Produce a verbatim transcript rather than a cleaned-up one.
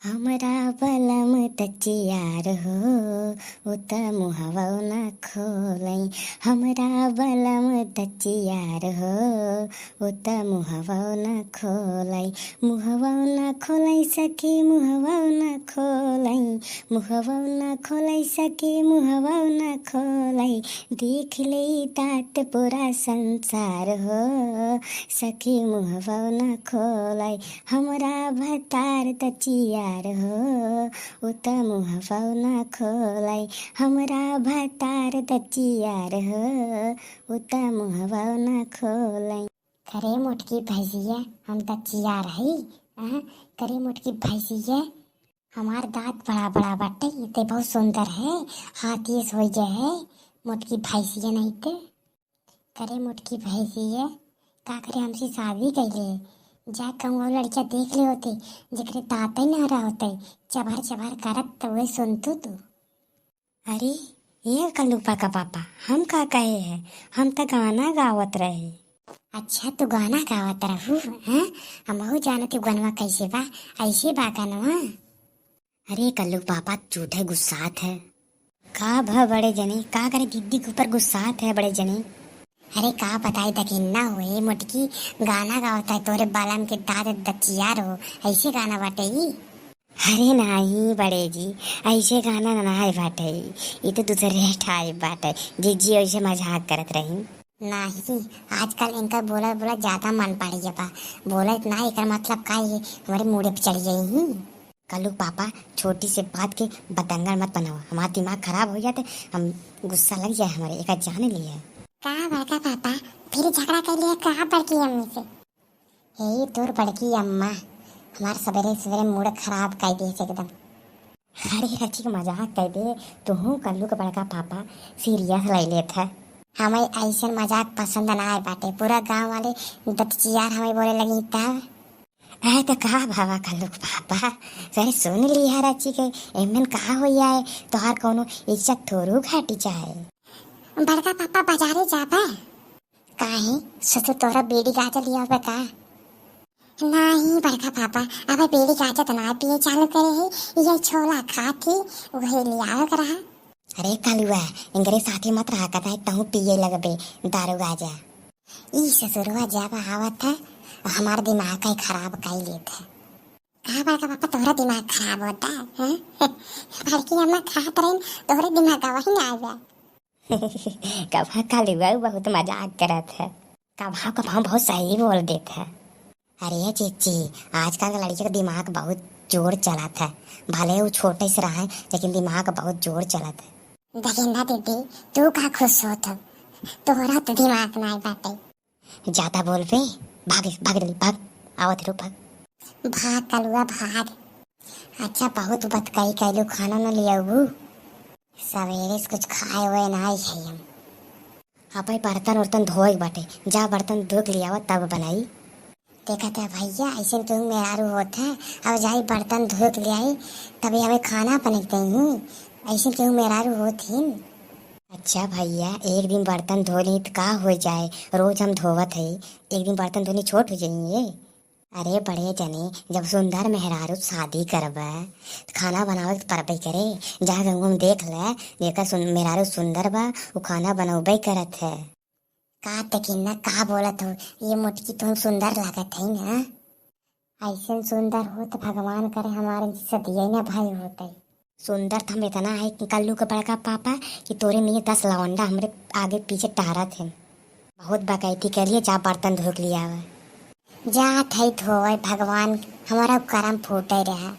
हमरा बलम दचियार हो, उ त मुहवौ न खोलै। हमरा बलम दचियार हो, उ त मुहवौ न खोलै। मुहवौ न खोलै सखी, मुहवौ न खोलै। मुहवौ न खोलै सखी, मुहवौ न खोलै। देख ले दाँत पूरा संसार हो, सखी मुहवौ न खोलै। हमरा भतार दचियार हो, उ त मुहवौ न खोलै। हमरा भतार दचियार हो, उ त मुहवौ न खोलै। करे मोटकी भैंसिया, हम दचियार हई। अहाँ, करे मोटकी भैंसिया, हमार दाँत बड़ा बड़ा बाटे, ते बहुत सुंदर है, हाथी अस होइ गए है, मोटकी भैंसिया नहीं ते। करे मोटकी भैंसिया, का करे हमसे शादी कैले? जा कहूँ और लड़किया देख ले होते, जेकरे दाँते ना रह होते, चबार चबार करत तो वही सुनतू तू। अरे, ए कल्लू बड़का पापा, हम का कहे है? हम त गाना गावत रहे। अच्छा, तू गाना गावत रहू, हैं? हमहू जानत हई गनवा कैसे बा, ऐसे बा गनवा। अरे कल्लू पापा, झूठे गुस्सात है। का भा बड़े जने, का करे दीदी के ऊपर गुस्सात है बड़े जने? अरे का बताई दखिन्ना हो, ए मोटकी, गाना गावत है, तोरे बलम के दाँत दचियार हो, ऐसे गाना बाटे ई। अरे नाही बड़े जी, ऐसे गाना ना है बाटे, ई तो दूसरे टाइप बाटे। जीजी ऐसे मजाक करत रही। नाही, आजकल इनका बोलत बोलत ज्यादा मन पड़ गया बा। बोलत ना, एकर मतलब का है, हमरे मूड़े पे चढ़ गई ही। कल्लू पापा, छोटी से बात के बतंगड़ मत बनावा, हमार दिमाग खराब हो जाते, हम गुस्सा लग जाए हमरे, एका जान लिया। का बड़का पापा, फिर झगड़ा कर लिया का बड़की अम्मी से? हे तोर बड़की अम्मा, हमार सबेरे सबेरे मूड खराब कर दिए एकदम। अरे रचिक मजाक कर दे, तुहू कल्लू के बड़का पापा सीरियस ले लेत है। हमें ऐसन मजाक पसंद ना आए बाटे, पूरा गांव वाले दतचियार हमें बोले लगी तब। अरे तो का भावा कल्लू के पापा, सर सुन लिया रचिक, एमन का हो जाए, तोहार कोनो इज्जत थोरू घटी जाए। बड़का पापा बाजारे जाबे? काहे, ससुर तोहरा बीड़ी गांजा लियावे का? नाही बड़का पापा, अब बीड़ी गांजा त ना पिए चालू करे है, ये छोला खात ही, वही लियावे के रहा। अरे कलुआ, इंगरे साथे मत रहा, कतई तहूँ पिए लगबे दारू गांजा। ई ससुरवा जब आवत है, हमार दिमाग ही खराब कर लेत है। का बड़का पापा, तोहरा दिमाग खराब होता है, हैं? बड़की अम्मा खात रही, तोहरे दिमाग वही ना आ गया। कभा कलुआ बहुत मजाक करत है। कभा कभा बहुत सही बोल देत है। अरे चीची, आजकल के लड़की के दिमाग बहुत जोर चलत है, भले वो छोटे से रहे लेकिन दिमाग बहुत जोर चलत है। देखिन्ना दीदी, तू का खुश होत हो, तोहरा तो दिमाग नाई बाटे। ज्यादा बोलबे, भाग भाग जल्दी भाग, आवत रुक भाग। भाग कलुआ भाग। अच्छा बहुत बतकही कैलू, खाना न लियाऊ? सवेरे से कुछ खाए हुए ना आई है हम। अबे बर्तन उर्तन धोए के बाटे, जा बर्तन धो के लियावा तब बनाई। देखत है भैया, ऐसे केहू मेहरारू होत है, अब जाई बर्तन धो के लियाई, तभी हमें खाना बने के देही। ऐसे केहू मेहरारू होत ही। अच्छा भैया, एक दिन बर्तन धो ली तो का हो जाए, रोज हम धोवत है, एक दिन बर्तन धोनी छोट हो जाइए। अरे बड़े जने, जब सुंदर मेहरारू शादी करबे, तो खाना बनावे के परबे करे। जा गंगू में देख ले, जेकर सुन-, मेहरारू सुंदर बा, वो खाना बनौबे करत है। का तकिन्ना, का बोलत हो? ये मोटकी तुम सुंदर लागत है ना? ऐसन सुंदर हो तो भगवान करे हमारे जैसे दिए ना भाई होते। सुंदर तो हम इतना है कि कल्लू के बड़का पापा कि तोरे निये दस लवंडा हमरे आगे पीछे टहरत हैं। बहुत बकैती के लिए जा बर्तन धो के लियावा। जात है धोवे भगवान, हमारा करम फूटे रहा।